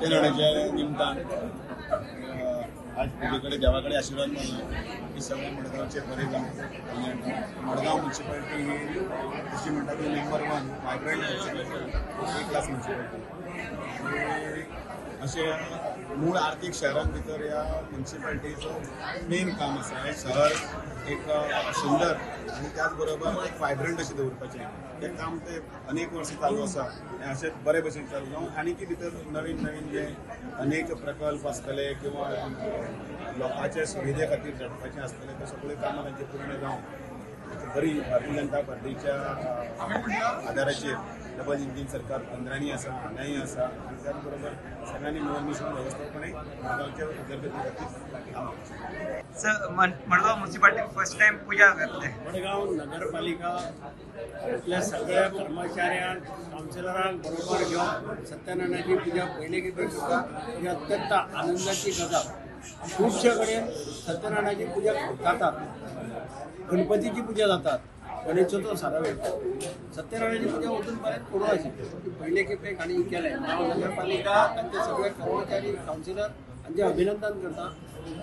सत्यनारायणाच्या निमतान आज पूजे कडेन देवा कडेन आशिर्वाद मागला की सगळ्या मडगांवचे बरें जावं, कल्याण जावं. मडगांव म्युनिसिपालिटी ही तशी म्हणटा ती number 1 vibrant municipality, A class municipality. अशें मूळ आर्थीक शहरां भितर ह्या म्युनिसिपालिटीचो मेन काम आसा. हें शहर एक सुंदर आनी त्याच बरोबर एक वायब्रंट अशें दवरपाचें तें काम ते अनेक वर्सां चालू आसा. हें अशें बरे भशेन चालू जावं आनीकय भितर नवीन नवीन जे अनेक प्रकल्प आसतले किंवा लोकांचे सुविधे खातीर झडपाचें आसतलें ते सगळें कामां तांचें पूर्ण जावं. बरी भारतीय जनता पार्टीच्या आदाराचेर डबल इंजीन सरकार केंद्रांनी आसा, हांगाय आसा आनी त्याच बरोबर सगळ्यांनी मेळून मिसळून वेवस्थापने मडगांवच्या उदरगती खातीर काम करचें. Sir, Madgaon municipality first time पुजा करते. मडगांव नगरपालिका आपल्या सगळ्या कर्मचाऱ्यांक, कावन्सिलरांक बरोबर घेवन सत्यनारायणाची पुजा पयले खेपे करता. ही अत्यंत आनंदाची गजाल. खुबशे कडेन सत्यनारायणाची पुजा जातात, गणपतीची पुजा जातात, गणेश चतुर्थ सारा वेळ. सत्यनारायणाची पुजा अजून पर्यंत करूं आशिल्ली, ती पयले खेपेक आनी केलें. हांव नगरपालिका तांचे सगळे कर्मचारी, कावन्सिलर हांचें अभिनंदन करता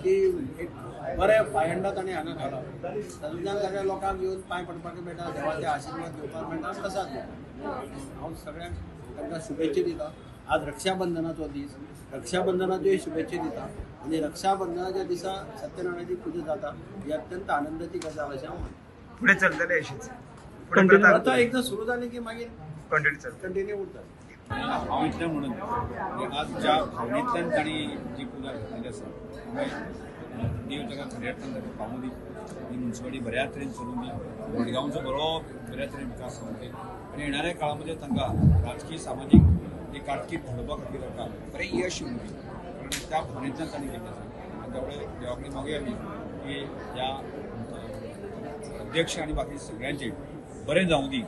की एक बरें पायंडा तांणी हांगा घाला. तातूंतल्यान सगळ्या लोकांक येवन पांय पडपाक मेळटा, देवाचे आशिर्वाद घेवपाक मेळटा, प्रसाद घेवपाक. हांव सगळ्यांक तांकां शुभेच्छा दिता. आज रक्षाबंधनाचो दीस, रक्षाबंधनाच्योय शुभेच्छा दिता आनी रक्षाबंधनाच्या दिसा सत्यनारायणाची पुजा जाता ही अत्यंत आनंदाची गजाल अशें हांव म्हणटा. फुडें चलतलें अशीच प्रथा एकदां सुरू जाली की मागीर कंटिन्यू चलता, कंटिन्यू उरता. हांव इतलें म्हणून आज ज्या भावनेंतल्यान तांणी जी पुजा घातलेली आसा, देव ताका खऱ्या अर्थान ताका पावूं दी, ही म्युनिसिपालिटी बऱ्या तरेन चलूं दी, मडगांवचो बरो बऱ्या तरेन विकास जावं दी आनी येणाऱ्या काळामध्ये तांकां राजकीय सामाजीक एक कारकीर्द घडोवपा खातीर तांकां बरें यश येवं दी, कारण त्या भावनेंतल्यान तांणी केल्लें आसा. आनी त्यामुळे देवा कडेन मागुया आमी की ह्या अध्यक्ष आनी बाकी सगळ्यांचें बरें जावं दी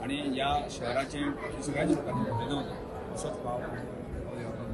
आनी ह्या शहराचें बाकी सगळ्यांच्या लोकांचें बरें जावं दी, असोच भाव देवा कडेन.